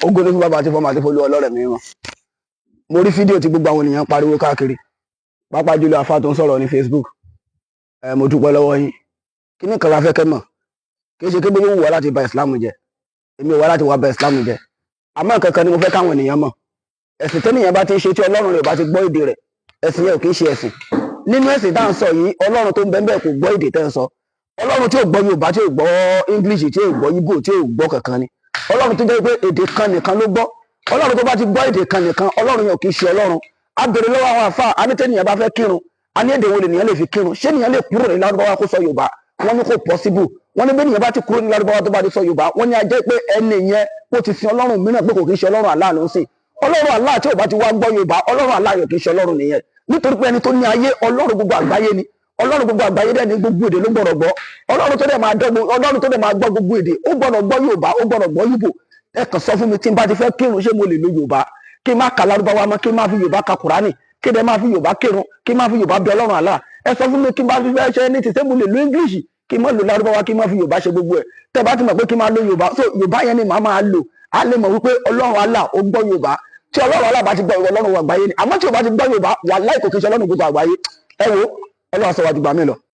Ògo ni fún bàbá àti fọmọ àti fọlú ọlọ́rẹ̀ mìíràn. Mo rí fídíò tí gbogbo àwọn ènìyàn pariwo káàkiri, pàápàá jùlọ àfa tó ń sọ̀rọ̀ ní Facebook. Ẹ mo dúpẹ́ lọ́wọ́ yín. Kíní kan la fẹ́ kẹ́ mọ̀? Kì í ṣe kébé wù wá láti ba ìsìlámù jẹ́. Èmi ò wá láti wá ba ìsìlámù jẹ́. Àmọ́ nǹkan kan ni mo fẹ́ káwọn ènìyàn mọ̀. Ẹ̀sìn tẹ́nìyàn bá ti ń ṣe tí Ọlọ́run rẹ̀ bá ti gbọ́ èdè rẹ̀, ẹ̀sìn yẹn ò kì í ṣe ẹ̀sìn. Nínú ẹ̀sìn tá à ń sọ yìí, Ọlọ́run tó ń bẹ ńbẹ̀ kò gbọ́ èdè tẹ́ ń sọ. Ọlọ́run tí ò gbọ́ Yorùbá, tí ò gbọ́ English, tí ò gbọ́ Igbo, tí ò gbọ́ kankan ni. Ọlọ́run tó jẹ́ pé èdè kan nìkan ló gbọ́. Ọlọ́run tó bá ti gbọ́ èdè kan nìkan, Ọlọ́run yẹn ò kì í ṣe Ọlọ́run. A béèrè lọ́wọ́ àwọn àfáà, a ní tẹ́nìyàn bá fẹ́ kírun, a ní èdè wo lènìyàn lè fi kírun? Ṣé ènìyàn lè kúrò ní Lárúbáwá kó sọ Yorùbá? Wọ́n ní kò possible. Wọ́n ní bí ènìyàn bá ti kúrò ní Lárúbáwá tó bá ti sọ Yorùbá, wọ́n ní a jẹ́ pé ẹni yẹn ó ti sin Ọlọ́run mìíràn, pé kò kì í ṣe Ọlọ́run Allah ló ń sìn. Ọlọ́run Allah tí ò bá ti wá gbọ́ Yorùbá, Ọlọ́run Allah yóò kì í ṣe Ọlọ́run nìyẹn. Nítorí pé ẹni tó ní ayé, Ọlọ́run gbogbo àgbáyé ni. Ọlọ́run gbogbo àgbáyé dẹ̀ ní gbogbo èdè ló gbọ́dọ̀ gbọ́. Ọlọ́run tó dẹ̀ máa dọ́gbọ́, Ọlọ́run tó dẹ̀ máa gbọ́ gbogbo èdè, ó gbọ́dọ̀ gbọ́ Yorùbá, ó gbọ́dọ̀ gbọ́ Ìgbò. Ẹ kàn sọ fún mi, tí n bá ti fẹ́ kírun, ṣé mo lè lo Yorùbá? Kí n má ka Lárúbáwá mọ́, kí n má fi Yorùbá ka Kùránì, kí n dẹ̀ máa fi Yorùbá kírun, kí n má fi Yorùbá bẹ Ọlọ́run Allah. Ẹ sọ fún mi, kí n bá fi fẹ́ ṣe ní ti, ṣé mo lè lo English, kí n má lo Lárúbáwá, kí n má fi Yorùbá ṣe gbogbo ẹ̀? Tẹ́ bá ti mọ̀ pé kí n máa lo Yorùbá, so Yorùbá yẹn ni màá máa lò. Á lè mọ̀ wípé Ọlọ́run Allah ó gbọ́ Yorùbá. Tí Ọlọ́run Allah bá ti gbọ́, Ọlọ́run àgbáyé ni. Àmọ́ tí ò bá ti gbọ́ Yorùbá, wàláhì, kò kí ń ṣe Ọlọ́run gbogbo àgbáyé. Ẹ wo, Ọlọ́run sọ wájú gbà mí lọ.